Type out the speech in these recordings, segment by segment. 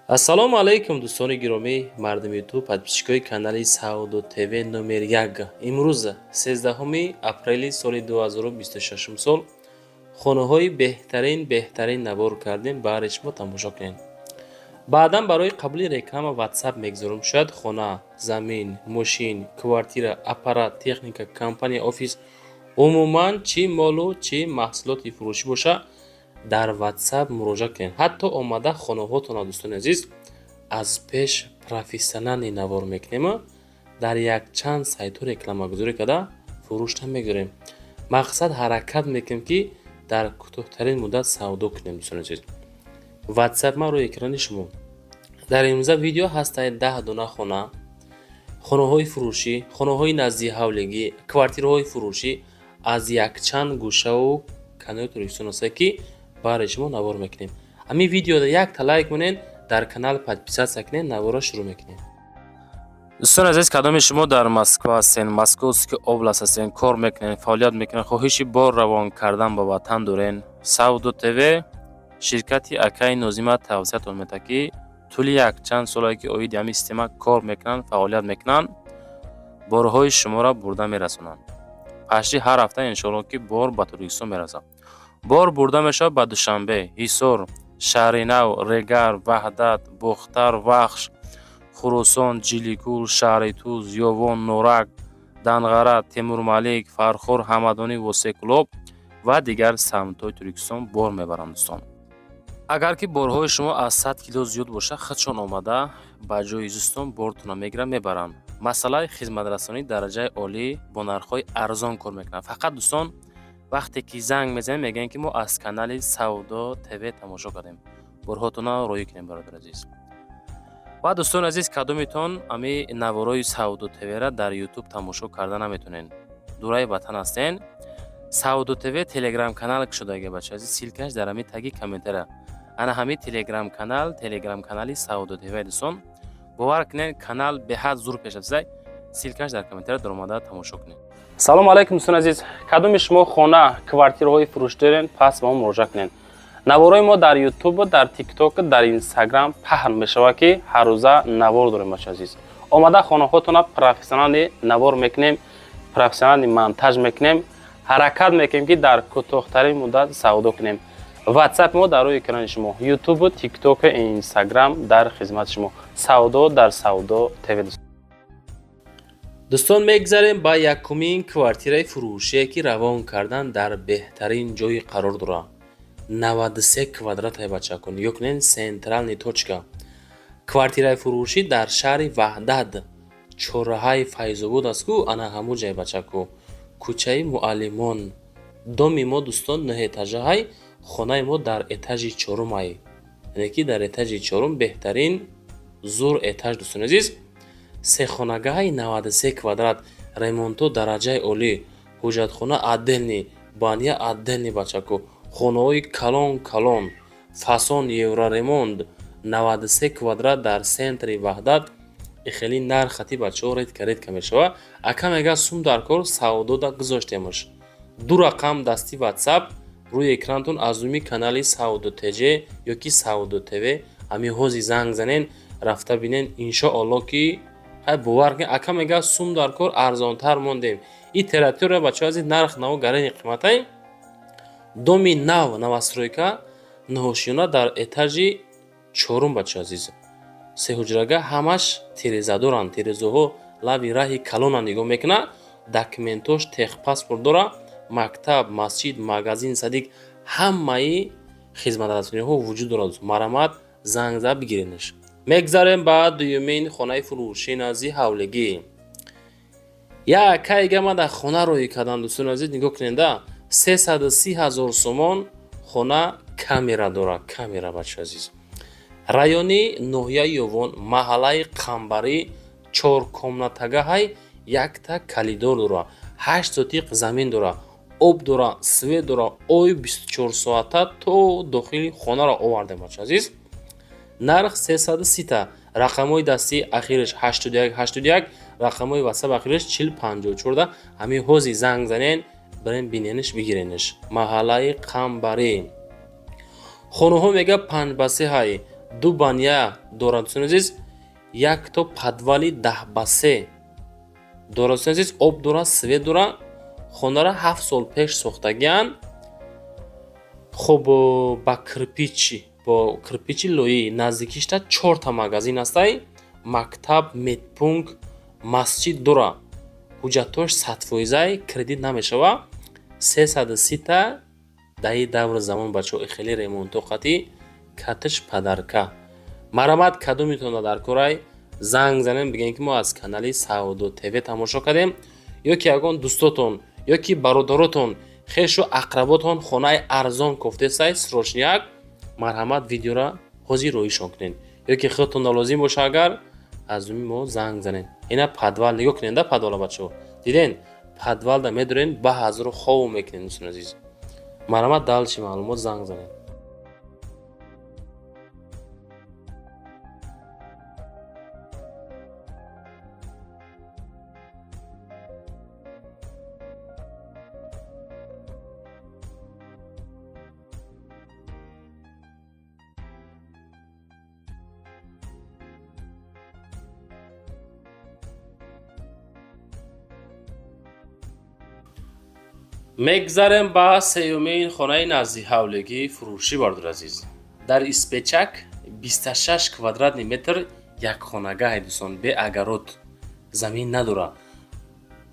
Ассалому алайкум, дӯстони гиромӣ, мардуми Ютуб, подписчикои канали Савдо ТВ номер 1. Имрӯз, 13 апрели соли 2026 сол, хонаҳои беҳтарин, беҳтарин навор кардем, баҳри шумо тамошо кунед. Баъдан барои қабули реклама Ватсап мегузорем. Шояд хона, замин, мошин, квартира, аппарат, техника, компания, офис, умуман чӣ молу чӣ маҳсулоти фурӯшӣ боша, дар Ватсап муроҷиат кунед. Ҳатто омада хонаҳотонро, дӯстони азиз, аз пеш профессиональный навор мекунем, дар якчанд сайтҳо рекламагузорӣ карда, фурӯшта мегузорем. Мақсад, ҳаракат мекунем, ки дар кӯтоҳтарин муддат савдо кунем. Дӯстони азиз, Ватсап ман рӯи экрани шумо. Дар имрӯза видео ҳастанд 10 дона хона, хонаҳои фурӯшӣ, хонаҳои назди ҳавлигӣ, квартираҳои фурӯшӣ аз якчанд гӯшаву канори Тоҷикистон ҳастанд, ки баҳри шумо навор мекунем. Ҳамин видеода якта лайк монед, дар канал подписаться кунед. Наворро шурӯъ мекунем. Дӯстони азиз, кадоми шумо дар Москва ҳастен, Московский область ҳастен, кор мекунед, фаъолият мекунед, хоҳиши бор равон кардан ба ватан дорен, Савдо ТВ ширкати акаи Нозима тавсиятон медиҳад, ки тӯли якчанд солае ки оиди ҳамин система кор мекунанд, фаъолият мекунанд, борҳои шуморо бурда мерасонанд. Пашти ҳар ҳафта, иншоалло, ки бор ба Тоҷикистон мерасад. Бор бурда мешавад ба Душанбе, Ҳисор, Шаҳринав, Регар, Ваҳдат, Бохтар, Вахш, Хуросон, Ҷиликул, шаҳри Туз, Ёвон, Норак, Данғара, Темурмалик, Фархор, Ҳамадонӣ, Восеъ, Кӯлоб ва дигар самтҳои Тоҷикистон бор мебаранд. Дӯстон, агар ки борҳои шумо аз 100 кило зиёд бошад, худшон омада ба ҷои зистон бортонро мегиранд, мебаранд. Масъалаи хизматрасонии дараҷаи олӣ, бо нархҳои арзон кор мекунанд. Фақат, дӯстон, вақте ки занг мезанем, мегӯянд, ки мо аз канали Савдо ТВ тамошо кардем, борҳотонро роҳӣ кунем. Бародари азиз ва дӯстони азиз, кадомитон ами наворои Савдо ТВра дар Ютуб тамошо карда наметонен, дураи ватан ҳастен, Савдо ТВ Телеграм канал кушодаги, бача азиз, ссылкаш дар ҳами таги комментария. Ана ҳами Телеграм канал, Телеграм канали Савдо ТВ. Дӯстон, бовар кунед, канал беҳад зур пеш рафта. Ссылкаш дар комментария, даромада тамошо кунед. Салому алайкум, дӯстони азиз! Кадоми шумо хона, квартираҳои фурӯш дорен, пас ба мо муроҷиат кунед. Наворои мо дар Ютуб, дар Тикток, дар Инстаграм паҳн мешавад, ки ҳаррӯза навор дорем. Бача азиз, омада хонаҳотона профессиональный навор мекунем, профессиональный монтаж мекунем, ҳаракат мекунем, ки дар кӯтоҳтарин муддат савдо кунем. Ватсап мо дар рӯи экрани шумо, Ютубу, Тиктоку, Инстаграм дар хизмати шумо. Савдо дар Савдо ТВ. Дӯстон, мегзарем ба якумин квартираи фурӯшие, ки равон кардан дар беҳтарин ҷойи қарор дорад. 93 квадратае, бачакун, нигоҳ кунед, центральный точка. Квартираи фурӯшӣ дар шаҳри Ваҳдат, чорраҳаи Файзобод аст ку, ана ҳамун ҷай, бачаку, кӯчаи Муаллимон. Доми мо, дӯстон, нӯҳэтажаҳай. Хонаи мо дар этажи чорумай, яъне ки дар этажи чорум, беҳтарин зур этаж. Дӯстони азиз, сехонагаҳи 93 квадрат, ремонто дараҷаи олӣ, ҳуҷҷатхона отдельный, баня отдельный. Бачаку, хонаҳои калон калон, фасон, евроремонт, 93 квадрат дар центри Ваҳдат. Хеле нархати, бачаҳо, редко, редко мешавад. Ака мега, сум дар кор, савдода гузоштемаш. Ду рақам дасти Ватсап рӯи экранатон, аз рӯи канали Савдо ТЖ ё ки Савдо ТВ ҳамин ҳози занг занен, рафта бинен. Иншоалло, ки ҳай, бовар кунед, ака мега, сум дар кор, арзонтар мондем. И территория, бачаҳо азиз, нарх наво гарани қиматай. Доми нав, новостройка, ноҳошиёна, дар этажи чорум. Бачаҳо азиз, сеҳуҷрага, ҳамаш тиреза доранд, тирезаҳо лаби раҳи калона нигоҳ мекунад. Документош, техпаспорт дора, мактаб, масҷид, магазин, садик, ҳамаи хизматрасониҳо вуҷуд дорад. Марамат, занг зад, бигиренаш. Мегзарем ба дуюмин хонаи фурӯшӣ назди ҳавлигӣ. Як кайга ман дар хона роҳӣ кардам. Дӯстони азиз, нигоҳ куненда, 330 000 сомон хона, камера дорад, камера. Бача азиз, райони ноҳияи Ёвон, маҳаллаи Қамбарӣ, чоркомнатагаҳай, якта коридор дора, 8 сотиқ замин дора, об дора, свет дора, ои 24 соата то дохили хонаро овардем. Бача азиз, нарх 330-та. Рақамҳои дастии ахираш 81 81, рақамҳои ватсап ахираш 40 54. Ҳамин ҳози занг занен, бирен, бинениш, бигирениш. Маҳаллаи Қамбарӣ. Хонаҳо мега 5 ба 3 ҳай. Ду баня дорад, дӯстони азиз, якто подвали 10 ба 3 дорад, дӯстони азиз, об дорад, свет дорад. Хонара 7 сол пеш сохтагианд. Хуб, ба кирпич, бо кирпичи лоӣ. Наздикишта чорта магазин ҳастай, мактаб, медпункт, масҷид дора. Ҳуҷҷатҳош 100 фоизай, кредит намешава. 330-та даи даври замон, бачаҳо, хеле ремонто қатӣ катиш подарка. Марҳамат, кадомитонда дар корай, занг занем, бигем, ки мо аз канали Савдо ТВ тамошо кардем, ё ки ягон дӯстотон, ё ки бародаротон, хешу ақработон хонаи арзон кофтесай, срочняк, марҳамат, видеора ҳозир роишон кунед, ё ки худтонда лозим боша, агар аз думи мо занг занед. Ина подвал нигоҳ кунед, да, подвала, бачаҳо, диден? Подвалда медорен, ба ҳазру хов мекунед, дӯстони азиз. Марҳамат, дальше маълумот занг занед. Мегзарем ба сеюмин хонаи назди ҳавлигии фурӯшӣ. Бардор азиз, дар Испечак 26 квадратный метр якхонагаҳе, дӯстон, бе огород, замин надора.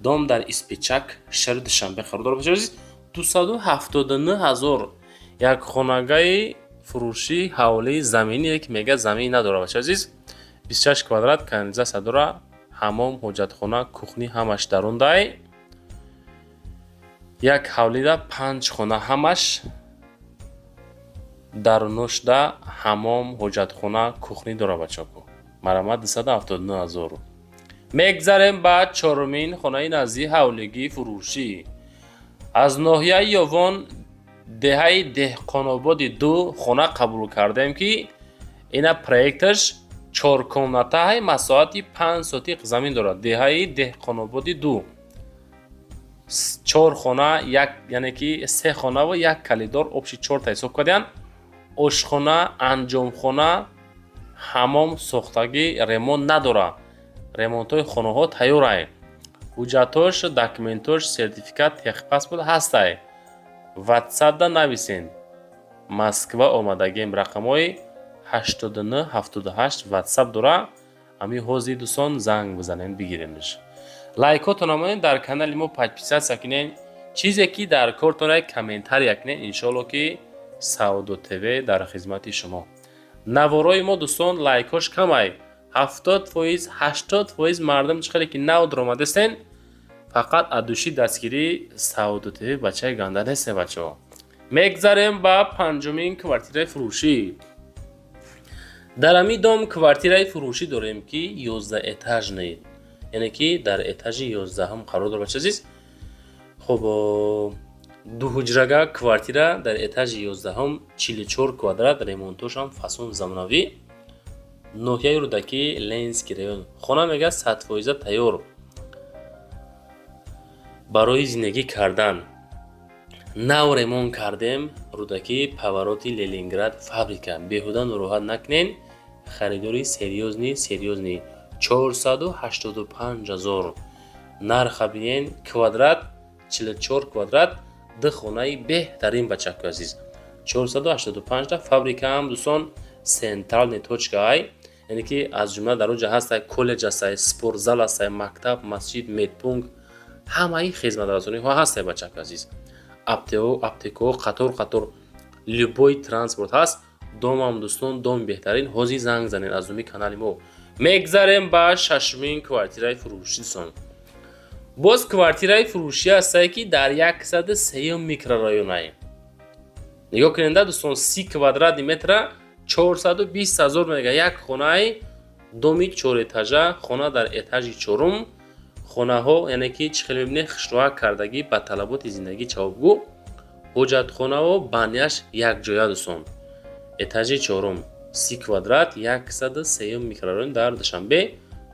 Дом дар Испечак, шаҳри Душанбе қарор дорад. Азиз, 279 ҳазор якхонагаи фурӯшӣ, ҳавлии заминие, ки мега замин надора. Бача азиз, 26 квадрат, канализатсия дора, ҳамом, ҳоҷатхона, кухни ҳамаш дарундай. Як ҳавлида панҷ хона, ҳамаш даруношда ҳамом, ҳоҷатхона, кухни дора, бачако. Марҳамат, 279 ҳазор. Мегзарем ба чорумин хонаи назди ҳавлигии фурӯшӣ. Аз ноҳияи Ёвон, деҳаи Деҳқонободи ду хона қабул кардем, ки ина проекташ чоркомнатаҳай, масоҳати 5 сотиқ замин дорад. Деҳаи Деҳқонободи ду, чор хона, як, яъне ки се хона ва як коридор, общий чорта ҳисоб кардиянд. Ошхона, анҷомхона, ҳамом сохтагӣ, ремонт надора, ремонтҳои хонаҳо тайёрай. Ҳуҷҷатҳош, документҳош, сертификат, техпаспорт ҳастай. Ватсапда нависен, Москва омадагем. Рақамҳои 89 78 ватсап дора. Ҳамин ҳозир, дӯстон, занг бизанед, бигиренаш. Лайкотон намоед, дар канали мо подписаться кунед, чизе ки дар кортон комментария кунед. Иншоалло, ки Савдо ТВ дар хизмати шумо. Наворои мо, дӯстон, лайкош камай, 70%, 80% мардум чӣ хеле ки нав даромадастен, фақат от души дастгирии Савдо ТВ, бачаи ганда несте, бачаҳо. Мегзарем ба панҷумин квартираи фурӯшӣ. Дар ҳамин дом квартираи фурӯшӣ дорем, ки 11 этажный, яъне ки дар этажи 11-ум қарор дорад, бача азиз. Хуб, дуҳуҷрага квартира дар этажи 11-ум, 44 квадрат, ремонтошам фасон, замонавӣ. Ноҳияи Рӯдакӣ, Ленинский район. Хона мега 100 фоиза тайёр барои зиндагӣ кардан. Нав ремонт кардем. Рӯдакӣ, повороти Ленинград, фабрика. Беҳуда нороҳат накунен, харидори серьёзный, серьёзный. 485 ҳазор нарха бинен, квадрат 44 квадрат, ду хонаи беҳтарин, бачаку азиз, 485 та. Фабрикаам, дӯстон, центральный точка ай, яъне ки аз ҷумла дар оҷа ҳастай коллеҷ ҳастай, спортзал ҳастай, мактаб, масҷид, медпункт, ҳамаи хизматрасониҳо ҳастай, бачаку азиз. Аптекаҳо қатор қатор, любой транспорт ҳаст. Домам, дӯстон, дом беҳтарин. Ҳозир занг занед аз думи канали мо. Мегзарем ба шашумин квартираи фурӯшӣ. Дӯстон, боз квартираи фурӯшӣ ҳастае, ки дар 103-юм микрорайонае. Нигоҳ куненда, дӯстон, 30 квадратный метра 420 ҳазор мега. Як хонаи доми чорэтажа, хона дар этажи чорум. Хонаҳо, яъне ки чӣ хеле мебинед, хушроҳак кардагӣ, ба талаботи зиндагӣ ҷавобгӯ, ҳоҷатхонаву баняш якҷоя. Дӯстон, этажи чорум, 30 квадрат, 103-юм микрорайон дар Душанбе,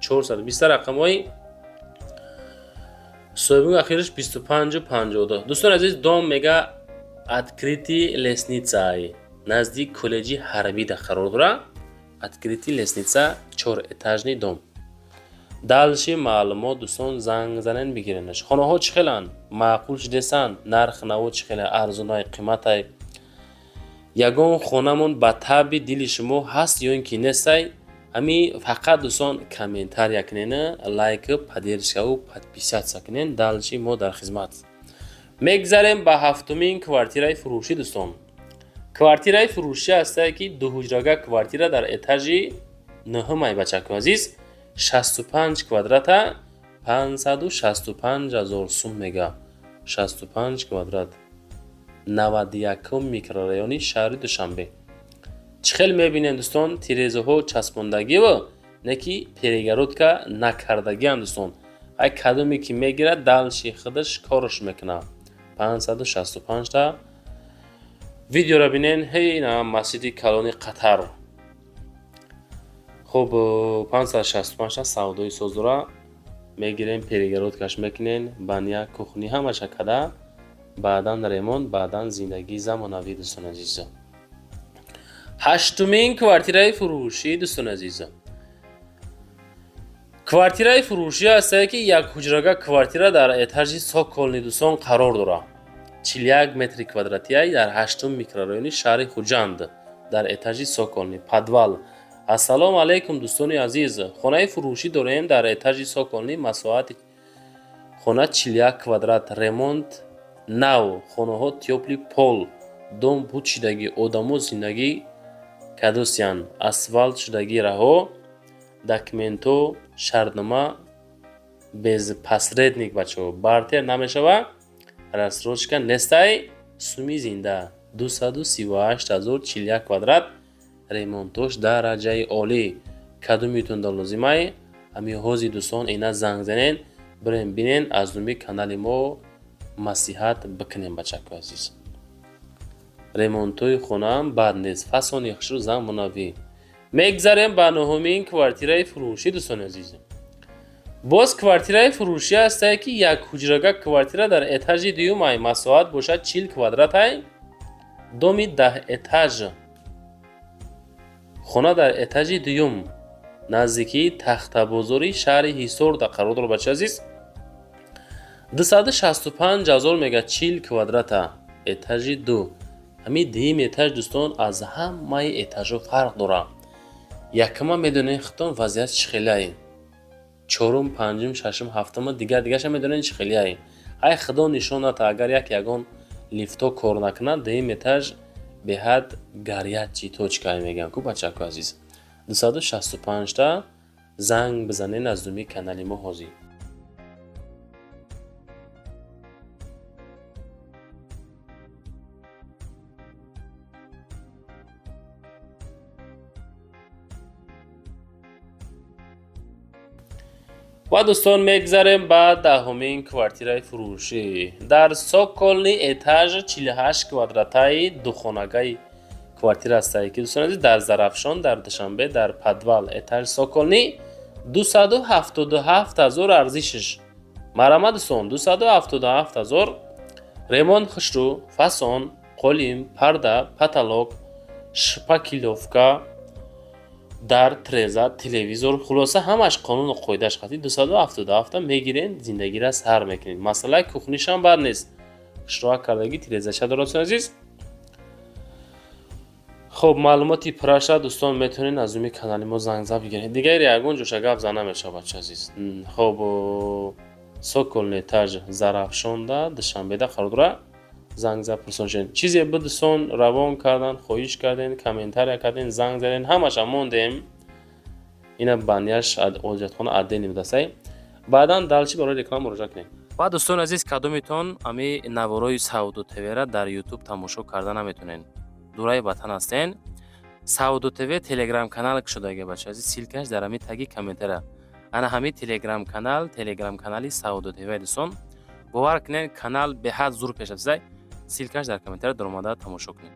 420. Рақамҳои соҳибуни ахираш 25 52. Дӯстони азиз, дом мега открытый лестницаи, назди коллеҷи ҳарбида қарор дорад. Открытый лестница, чорэтажный дом. Дальше маълумот, дӯстон, занг занен, бигиренаш. Хонаҳо чӣ хеланд? Маъқул шудесанд? Нарх наво чӣ хела? Арзонай, қиматай? Ягон хонамон ба таби дили шумо ҳаст ё ин ки нестай? Ҳами фақат, дӯстон, комментария кунен, лайк, поддержкаву подписаться кунен. Дальше мо дар хизмат. Мегзарем ба ҳафтумин квартираи фурӯшӣ, дӯстон. Квартираи фурӯшӣ ҳастае, ки дуҳуҷрага квартира дар этажи нӯҳумай, бачаку азиз, 65 квадрата, 565 ҳазор сум мега. 65 квадрат, 91-ум микрорайони шаҳри Душанбе. Чӣ хел мебинем, дӯстон, тирезаҳо часпондагиву не ки перегородка накардагиам, дӯстон. Ай кадоме ки мегирад, дальше худаш корш мекунад. 565 та видеоро бинен. Ҳей, на масҷиди калони Қатар. Хуб, 565 та савдои создора мегирем, перегородкаш мекунен, баня, кухни ҳамаша када, баъдан ремонт, баъдан зиндагии замонавӣ, дӯстони азизо. Ҳаштумин квартираи фурӯшӣ, дӯстони азизо. Квартираи фурӯшӣ ҳастае, ки як ҳуҷрага квартира дар этажи цокольный, дӯстон, қарор дорад. 41 метри квадратиай, дар ҳаштум микрорайони шаҳри Хуҷанд, дар этажи цокольный, подвал. Ассалому алайкум, дӯстони азиз! Хонаи фурӯшӣ дорем дар этажи цокольный, масоҳати хона 41 квадрат, ремонт нав, хонаҳо тёплый пол, дом буд шудагӣ, одамо зиндагӣ кадосиянд, асфалт шудагӣ раҳо, документҳо, шартнома без посредник, бачаҳо, бартер намешава, рассрочка нестай, суми зинда 238 ҳазор, 41 квадрат, ремонтош дараҷаи олӣ. Кадомитонда лозимай, ҳамин ҳози, дӯстон, ина занг занен, бирем, бинен, аз номи канали мо маслиҳат бикунем, бачако азиз. Ремонтҳои хонаам бад нест, фасони хушрӯ, замонавӣ. Мегзарем ба нуҳумин квартираи фурӯшӣ, дӯстони азиз. Боз квартираи фурӯшӣ ҳастае, ки як ҳуҷрага квартира дар этажи дуюмай, масоҳат бошад 40 квадратай, доми 10 этаж, хона дар этажи дуюм, наздикии Тахтабозори шаҳри Ҳисорда қарор дорад, бачаи азиз. 265 ҳазор мега, 40 квадрата, этажи ду. Ҳамин дуюм этаж, дӯстон, аз ҳамаи этажҳо фарқ дорад. Якума медонед худтон вазъият чӣ хелае, чорум, панҷум, шашум, ҳафтума, дигар дигарша медонед чӣ хелеае. Ай худо нишон ната, агар як ягон лифто кор накунад, дуюм этаж беҳад горячий точка мегӯям ку, бачаку азиз. 265та занг бизанед аз думи канали мо ҳозир. Ва, дӯстон, мегзарем ба даҳумин квартираи фурӯшӣ. Дар цокольный этаж, 48 квадратаи духонагаи квартира ҳастае, ки, дӯстони азиз, дар Зарафшон, дар Душанбе, дар подвал, этаж цокольный, 277 ҳазор арзишаш. Марама, дӯстон, 277 ҳазор. Ремонт хушрӯ, фасон, қолим, парда, потолок, шпаклёвка, дар треза, телевизор, хулоса, ҳамаш қонуну қоидааш қатъи. 277 мегирен, зиндагиро сар мекунед. Масъалаи кухнишам бад нест, хушроа кардагӣ, тирезаша дорад, дӯстони азиз. Хуб, маълумоти пурраша, дӯстон, метавонед аз думи канали мо зангза бигиред. Дигари ягон ҷоша гап зада намешавад, бача азиз. Хуб, цокольный этаж, Зарафшонда, Душанбеда қарор дорад. Занг зад, пурсон шудем. Чизе буд, дӯстон, равон кардан, хоҳиш кардем, комментария кардем, занг задем, ҳамаша мондем. Ина баняш, ҳоҷатхона отдельный будасай. Баъдан дальше барои реклама муроҷиат кунем. Ва, дӯстони азиз, кадомитон ами наворои Савдо ТВра дар Ютуб тамошо карда наметонен, дураи ватан ҳастен, Савдо ТВ телеграм канал кушодаги, бача азиз, ссылкаш дар ҳамин таги комментария. Ана ҳамин телеграм канал, телеграм канали Савдо ТВ, дӯстон, бовар кунед, канал беҳад зур пеш рафтасай. Ссылкаш дар комментария, даромада тамошо кунед.